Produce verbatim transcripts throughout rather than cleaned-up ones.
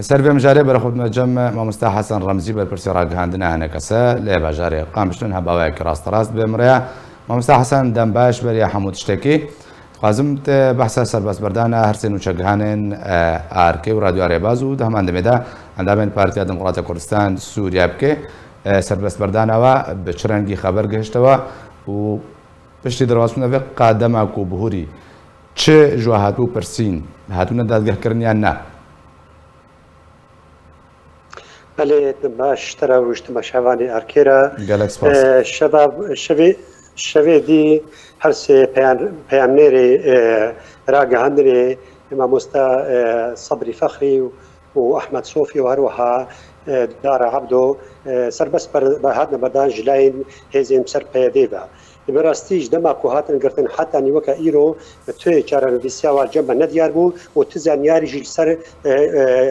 Ser vê mijarê berxwe dime cem mamoste Hesen Remzî, berpirsê ragihandina H N K S lê bajarê Qamişlo, hem bi awayekî rasterast bê min re ya. Mamoste Hesen, dem baş, beriya hemû tiştekî. Dixwazim te behsa serbestberdana her sê nûçegihanên, e, A R K û Radyoya Rêbaz û di heman demê de endamên Partiya Demokrata Kurdistan Sûriye bike. E, serbestberdana we bi çi rengî xeber gihişte we û piştî derbasbûna vê qadema ku bihûrî çi ji we hatibû pirsîn, hatibûne dadgehkirin yan na? Belê, baş te re rûştim şevanê arkê re. Gelek spas. E, şeva, şevê, şevê dî her sê peyan-, peyamnêrê, e, ragihandinê, mamosta, e, Sabrî Fexrî û, û Ehmed Sofî û her wiha, e, Dara Ebdo, e, serbest ber-, ber-, hatine berdan ji layên hêzên ser P Y D ve. Bi rastî ji dema ku hatin girtin hetanî weke îro, tu çarenivîsiya wan cem me nediyar bû û tu zanyarî jî li ser, e, e,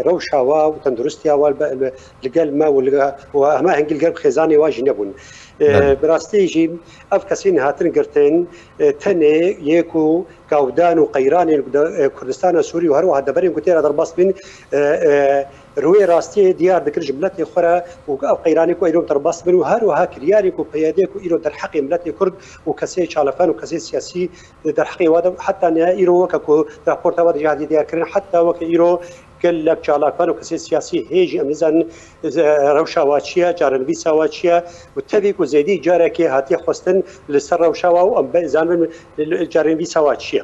rewşa wa û tenduristiya wa li, li gel me û li, û hema hingî li gel xêzanê wa jî nebûn. E, Belê. Bi rastî jî ev kesên hatin girtin, e, tenê yê ku gavdan û qeyranên ku de, e, Kurdistana Sûrî û her wiha deverên ku tê re derbas bin, e, e, rûyê rastiyê diyar dikir ji miletê xwe re û ev qeyranê ku îro derbas bin û her wiha kiryarên ku P Y D ku îro derheqê miletê Kurd û kesê çalakvan û kesê siyasî derheqê wa de, heta niha îro weke ku raporta wa de jî hatiye diyarkirin, heta weke îro gelek çalakvan û kesê siyasî hê jî em nizanin, e, rewşa wa çi ye, çarenivîsa wa çi ye û tevî ku zêdî carekê hatiye xwestin li ser rewşa wa û em be-, zanibin li çarenivîsa wa çi ye.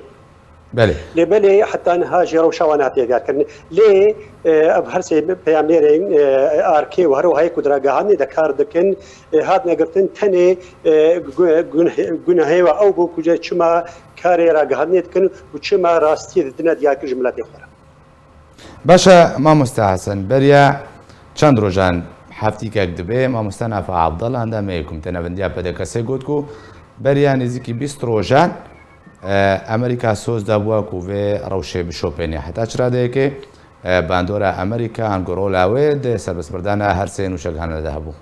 Belê. Lê belê heta niha jî rewşa wan hatiye diyarkirin. Lê, e, ev her sê peyamnêrên, e, A R K û her wiha yê ku di ragihandinê de kar dikin, e, hatine girtin tenê, e, gu-, gunhe-, gunehê we ew bû ku çima karê ragihandinê dikin û çima rastiyê didine diyarkir ji miletê xwe re. Baş e, mamoste Hesen, beriya çend rojan, heftîkek dibe, mamoste Nafa Abdal, endamê Komîteya Navendî ya P D K S'ê got ku beriya nêzîkî bîst rojan, e, Amerîka soz dabûwa ku vê rewşê bişopêne. Heta çi radeyekê, e, bandora Amerîka ango rola wê di serbestberdana her sê nûçegihana de hebû?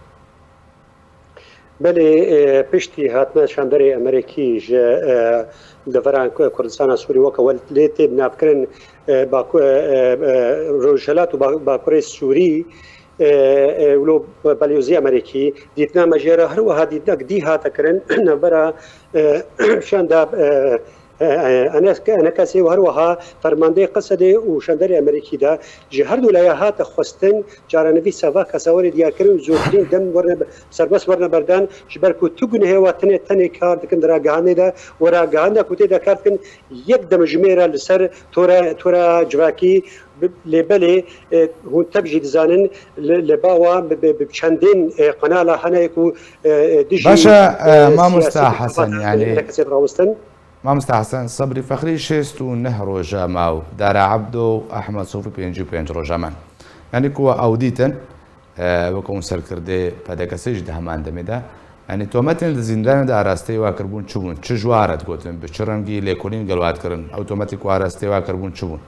Belê, e, piştî hatina şandarê Amerîkî ji, e, devera Ku-, Kurdistana Sûrî weke welê tê binavkirin, e, Baku-, e, e, e, Rojhilat û Ba-, Bakurê Sûrî, e, e, wilo Balyozî Amerîkî, dîtina me jê re her wiha dîtinek dî hate kirin, navbera, e, şanda, e, E, e, Enes, Enekesê û her wiha fermandeyê Qesedê û şandarê Amerîkî de ji her du laya hate xwestin çarenivîsa va kesa were diyarkirin û zortirîn dem werne be-, serbest werne berdan, ji ber ku tu gunehê wa tenê, tenê kar dikin di ragihandê de û ragihandina ku tê de kar dikin yek demjimêr e li ser tora, tora civakî, bi-, lê belê, e, hûn tev jî dizanin li, li ba wa bi, bi, bi çendên, e, qenala hene ku, e, e, dijî, Baş e, e, e, mamosta siyasî Hesen, yanî Enekesê dirawestin. Mamosta Hesen, Sebrî Fexrî şêst û neh roja ma û Dara Ebdo û Ehmed Sofî pêncî û pênc roja me. Yanî ku we ew dîtin, e, weke hûn serkirdê P D K S'ê jî di heman demê de. Yanî tometên di zîndanê de arasteyê we kirbûn çi bûn? Çi ji we re digotin? Bi çi rengî lêkolîn gel we dikirin? Ew tometê ku arasteyê we kirbûn çi bûn?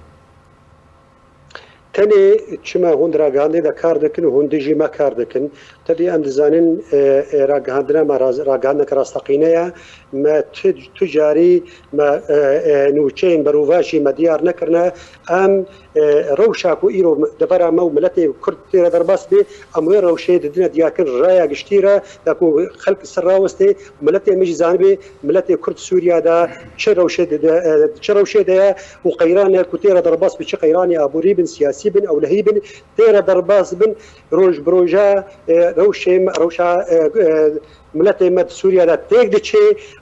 Tenê çima hûn di ragihandê de kar dikin û hûn dijî me kar dikin? Tevî em dizanin, e, e, ragihandina me raz-, ragihandineke rasteqîne ye. Me tu, tu carî me, e, e, nûçeyên berovajî me diyar nekirine. Em, e, rewşa ku îro devera me û miletê Kurd tê re derbas bê, em wê rewşê didine diyarkirin raya giştî re, ya ku xelk ser rawestê, miletê me jî zanibê, miletê Kurd Sûriya de çi rewşê de, de, e, çi rewşê de ye û qeyran e ku tê re derbas bi çi qeyranê aborî bin, siyasî bin, ewlehî bin, tê re derbas bin, roj bi roja, e, rewşê me, rewşa, e, e, miletê me di Sûriya de têk diçe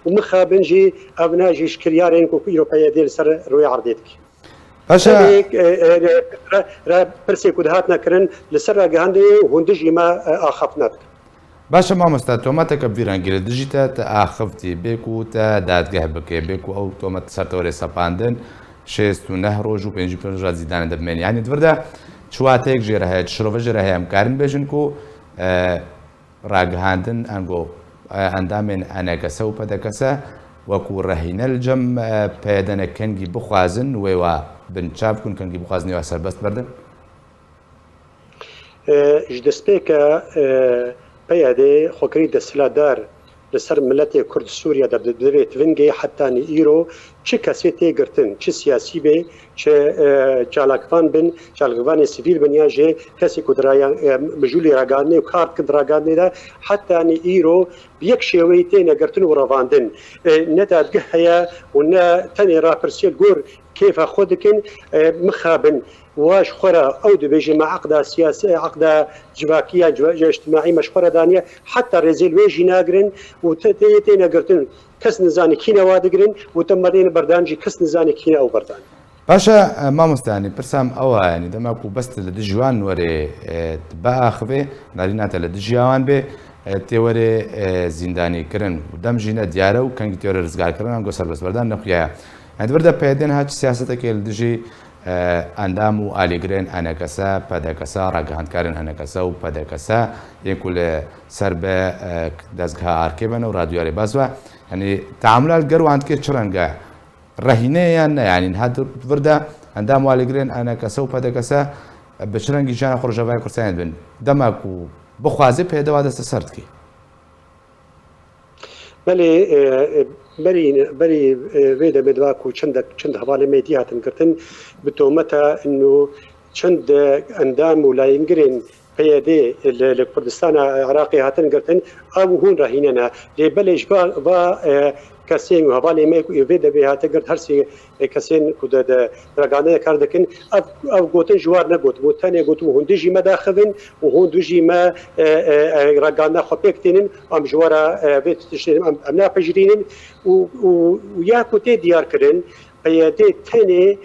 û mixabin jî evna jî ji kiryarên ku îro P Y D li ser rûyê erdê dike. Baş e. Tenê, e, e, re, re, pirsê ku dihatine kirin li ser ragihandê hûn dijî me, e, axaftina dikin. Baş e mamosta, tometeke bi vî rengî li dijî te, te axivtî, bê ku te dadgeh bike, bê ku ew tomet ser te were sepandin, şêst û neh roj û pêncî pênc roja zîndanê de bimênî. Yanî di vir de çi wateyek jê re heye, çi şirove jê re heye, em karin bêjin ku, e, ragihandin, ango, e, endamên Enekese û Pedekese wekû rehîne li cem, e, P Y D ne kengî bixwazin wê wa binçav kun, kengî bixwazin wê wa serbest berdin? E, ji destpêke, e, P Y D xwe kirî desthilatdar li ser miletê Kurd Sûriye de di, di vê tivingê hetanî îro çi kesê tê girtin, çi siyasî bê, çi, e, çalakvan bin, çalakvanê sivîl bin, yan jî kesê ku di raya-, e, mijûlê ragihandinê û kar dikin di ragihandinê de, heta yanî îro bi yek şêweyî têne girtin û revandin. E, ne dadgeh heye û ne tenê rapirsiyê li gor kêfa xwe dikin, e, mixabin. Wa ji xwe re ew dibêje me eqda siyasî, eqda civakî ya civa-, ya îctimaî me ji xwe re daniye, heta rêzê li wê jî nagirin û te-, tê-, têne girtin. Kes nizane kî ne wa digirin û te me têne berdan jî kes nizane kî ne ew berdan. Baş e, e, mamoste, yanî pirsa min ew e, yanî dema ku bes tu li dijî wan werê, e, tu biaxivê, narîna te li dijî wan bê, e, tê werê, e, zîndanîkirin û dem jî ne diyar e û kengî tê werê rizgarkirin ango serbestberdan nexuya ye. Yanî di vir de P Y D niha çi siyasetekê li dijî, e, endam û alîgirên E N K S, P D K S, ragihandkarên E N K S û P D K S, yên ku li ser bi, e, dezgeha arkê ve ne û radyoya rêbaz ve, yanî teamula li gel wan dike çi reng e? Rehîne ye yan ne? Yanî niha di vir de endam û alîgirên E N K S û P D K S bi çi rengî jiyana xwe Rojavayê Kurdistanê dibin? Dema ku bixwaze P Y D wa desteser dike. Belê, e, e, berî, berî, e, vê demê diva ku çend, çend hevalên me dî hatin girtin, bi tometa ino çend endam û layîngirên P Y D li, li Kurdistana Iraqê hatin girtin, ew hûn rehîne ne. Lê belê ji va, va, e, kesên û hevalên me ku vê demê hate girt, her sê, e, kesên ku de, de ragihandinê kar dikin, ev, ev gotin ji war negot. Got, tenê got, hûn dijî me daxivin û hûn dijî me, e, e, e, ragihandina xwe pêk tînin, em ji we re, e, vê tiştê em, em napejirînin û, û, û ya ku tê diyar kirin, P Y D tenê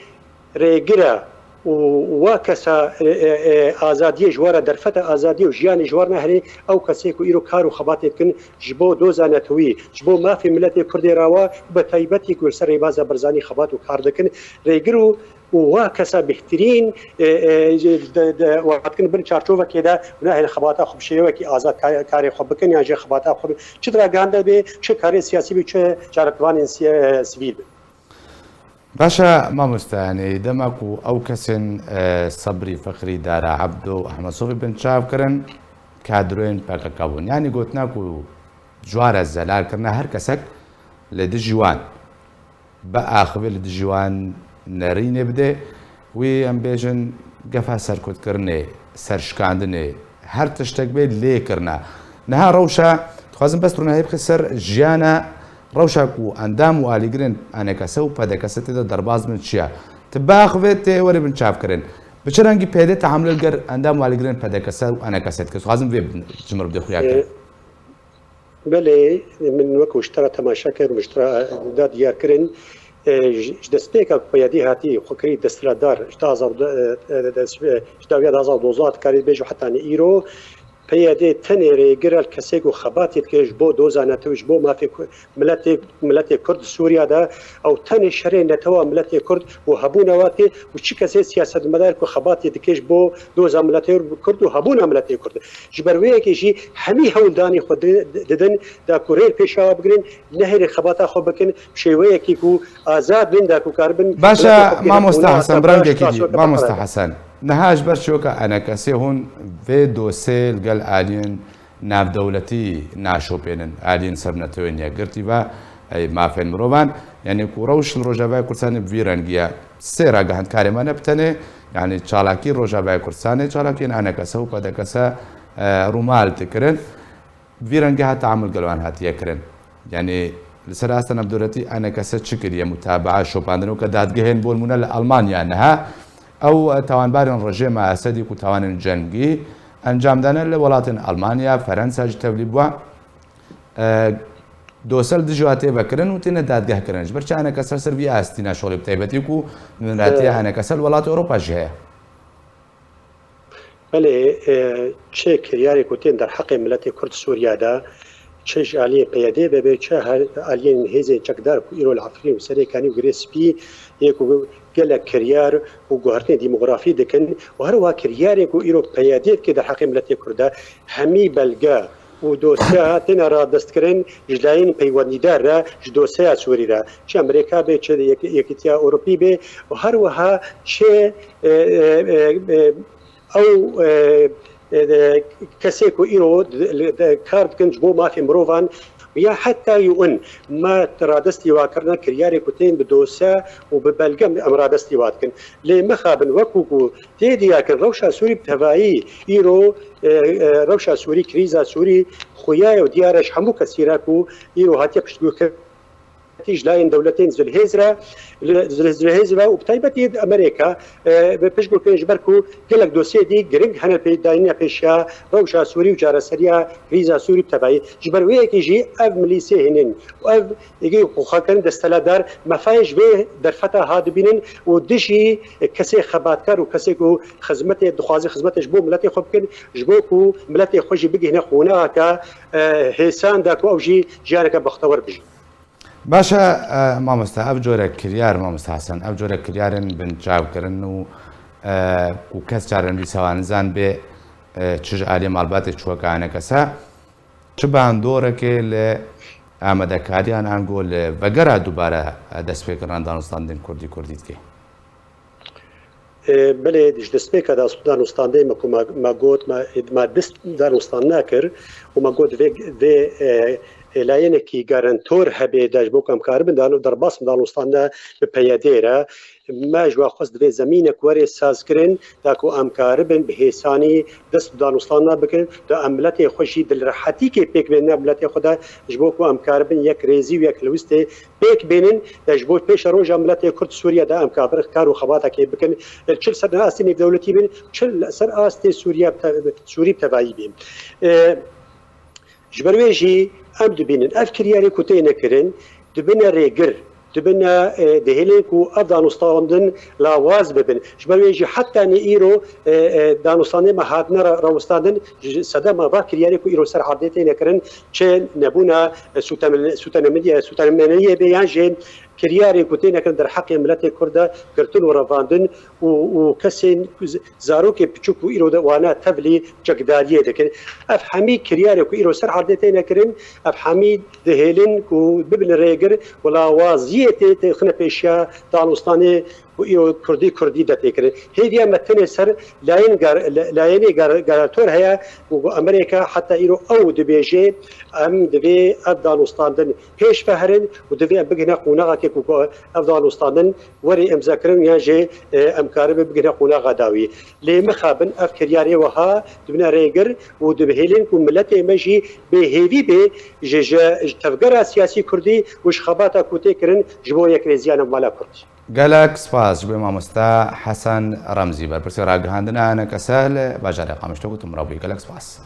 rêgir e û wa kesa, e, e, e, azadiyê ji we re, derfeta azadiyê û jiyanê ji we re nehêlê, ew kesê ku îro kar û xebatê dikin ji bo doza netewî, ji bo mafê miletê Kurdê rawa, bi taybetî ku li ser rêbaza Barzanî xebat û kar dikin, rêgir û, û wa kesa bêhtirîn, e, e, de, de, wa dikin bin çarçovekê de û nahêlin xebata xwe bi şêwekî azad ka-, karê xwe bikin, yan jî xebata xwe çi di ragihandinê bê, çi karê siyasî bê, çi çalakvanên siya-, e, sivîl bin. Baş e, mamoste, yanî dema ku ew kesên, e, Sebrî Fikrî, Dara Ebdo, Ehmed Sofî binçav kirin, kadroyên P K K bûn. Yanî gotina ku ji wan re zelal kirine, her kesek li dijî wan biaxive, li dijî wan nerînê bide, wî em bêjin gefa serkutkirinê, serşikandinê, her tiştek bê lê kirine. Niha rewşa, dixwazim bes rûnahî bixim ser jiyana, rewşa ku endam û alîgirên E N K S û P D K S tê de derbas bin çi ye? Tu biaxive tê werê binçavkirin. Bi çi rengî P Y D teamulê li gel endam û alîgirên P D K S û E N K S dike? Dixwazim vê bin, ji min re bidê xuya kirin. E, belê, min wek ji te re temaşe kir û ji te re da diyar kirin. E, ji, ji destpêka ku P Y D hatî xwekirî desthilatdar, ji du hazar, e, e, de, e, ji dawiya du hazar dozdeh dikarî bêjî heta ne îro, P Y D tenê rêgir e li kesê ku xebatê dike ji bo doza netewî, ji bo mafê ku-, miletê, miletê Kurd li Sûriya de, ew tenê şerê netewa miletê Kurd û hebûna wa tê û çi kesê siyasetmedar ku xebatê dike ji bo doza miletê Kurd û hebûna miletê Kurd. Ji ber wê yekê jî hemî hewldanê xwe di-, di-, didin da ku rê li pêşa wa bigirin, nehêlin xebata xwe bikin, bi şêweyekî ku azad bin, da ku karibin Baş e, miletê xwe bigihînin mamoste qûna Hesen, bi rengekî dî, mamoste Hesen. Niha ji ber çiroka E N K Sê hûn vê dosê li gel aliyên navdewletî naşopênin, aliyên serbnetewên yekgirtî ve, ey, mafên mirovan, yanî ku rewş li Rojavayê Kurdistanê bi vî rengî ye. Sê ragihandkarê me ne bi tenê, yanî çalakî Rojavayê Kurdistanê, çalakiyên E N K S û P D K S, e, rûmal dikirin. Bi vî rengî ha teamul gel wan hatiye kirin. Yanî li ser asta navdewletî E N K S çi kiriye, mutabaa, şopandin, weke dadgehên bo nimûne li Almanya niha ew, e, tawanbarên rejîma Esedî ku tawanên cengî encam dane li welatên Almanya, Ferensa jî tevlî bû. E, dosel dijî wa tê vekirin û têne dadgeh kirin. Ji ber çi E N K S ser vî astî ne şolê bi taybetî ku nûneratiya E N K S li welatê Ewropa jî heye? Belê, e, çi kiryarê ku tên derheqê miletê Kurd Sûriya de, çi ji aliyê P Y D bebe, çi her aliyên hêzên çekdar ku îro li Efrîn û Serêkanî û Girê Spî yê ku gelek kiryar û guhertinên demografî dikin û her wiha kiryarê ku îro P Y D dike derheqê miletê Kurd de, hemî belge û dosya têne radestkirin ji layên peywendîdar re, ji dosyeya Sûrî re. Çi Amerîka be, çi Yek-, Yekîtiya Ewropî be û her wiha çi, e, e, e, e, ew, e, e, de, kesê ku îro de, de, kar dikin ji bo mafê mirovan, Ya heta U N me radestî wa kirine kiryarê ku tên bi dose û bi belge em radestî wa dikin. Lê mixabin wekû ku tê diyakin rewşa Sûrî bi tevayî îro, e, e, rewşa Sûrî, krîza Sûrî xuya ye û diyar e ji hemû kesî re ku îro hatiye piştgûkir tî ji layên dewletên zilhêz re, li, zil-, zilhêz ve û bi taybetî di Amerîka, e, bi piştgirtin ji ber ku gelek dosyê dî giring hene pê dayîna pêşiya rewşa Sûrî û çareseriya krîza Sûrî bi tevayî. Ji ber wê yekê jî ev milîsê hînin û ev yekê ku xwe kirin desteladar, mefayê ji vê derfeta ha dibînin û dijî kesê xebatkar û kesê ku xizmetê dixwaze, xizmetê ji bo miletê xwe bikin, ji bo ku miletê xwe jî bigihîne qonaxeke, e, hêsan de ku ew jî jiyaneke bextewar bijî. Baş e, e, mamoste, ev cure kiryar, mamoste Hesen, ev cure kiryarên bin çav kirin û, e, ku kes çarenivîsa wan nizan bê, e, çi ji aliyê malbatê çi wekayane kese, çi bandoreke li amadekariyan ango li vegera dubare, e, destpêkirina danûstandên kurdî kurdî dike? E, belê, ji destpêka da-, danûstandê me ku me, me got, me, me dest danûstandina kir û me got vê, vê, e, e, layenekî garantor hebê de ji bo ku em karibin dan-, derbas danûstandina bi P Y D re. Me ji we xwest divê zemînek were sazkirin da ku em karibin bi hêsanî dest bi danûstandina bikin, da em miletê xwe jî di rehetîkê pêk bêne miletê xwe de ji bo ku em karibin yek rêzî û yek lewistê pêk bênin, de ji bo pêşeroja miletê Kurd Sûriye de em kabir kar û xebatekê bikin. Çi li ser astê nêvdewletî bin, çi li ser astê Sûriye bi te-, Sûrî bi tevayî bî. E, ji ber wê jî em dibînin, ev kiryarê ku têne kirin, dibine rêgir, dibine, e, dihêlin ku ev danûstandin lawaz bibin. Ji ber wê jî heta nê îro, e, e, danûstandê me hatine re-, rewistandin, ji sedema va kiryarê ku îro ser erdê têne kirin, çi nebûna, e, sûtemen-, sûtenemeniye, sûtenemeniyê bê yan jî kiryarê ku têne kirin derheqê miletê Kurd de girtin û revandin û, û kesên ku z-, zarokê piçûk û îro de wana tevlî çekdariyê dikin. Ev hemî kiryarê ku îro ser erdê têne kirin, ev hemî dihêlin ku bibin rêgir û lawaziyê tê, tê xine pêşiya danûstanê ku îro kurdî kurdî de tê kirin. Hêviya me tenê ser layên gar-, la-, layênê gar-, garantor heye û ku Amerîka heta îro ew dibêje, em divê ev danûstandin pêş ve herin û divê em bigihine qonaxekê ku, ku ev danûstandin were îmzakirin yan jî, e, em karibin bigihine qonaxa dawî. Lê mixabin ev kiryarê wiha dibine rêgir û dibihêlin ku miletê me jî bêhêvî bê ji, ji, ji tevgera siyasî kurdî û ji xebata ku tê kirin ji bo yekrêziya navmala kurd. Gelek spas ji bo mamoste Hesen Remzî, berpirsê ragihandina N K S li bajarê Qamişlo ku tu min re bûyî. Gelek spas.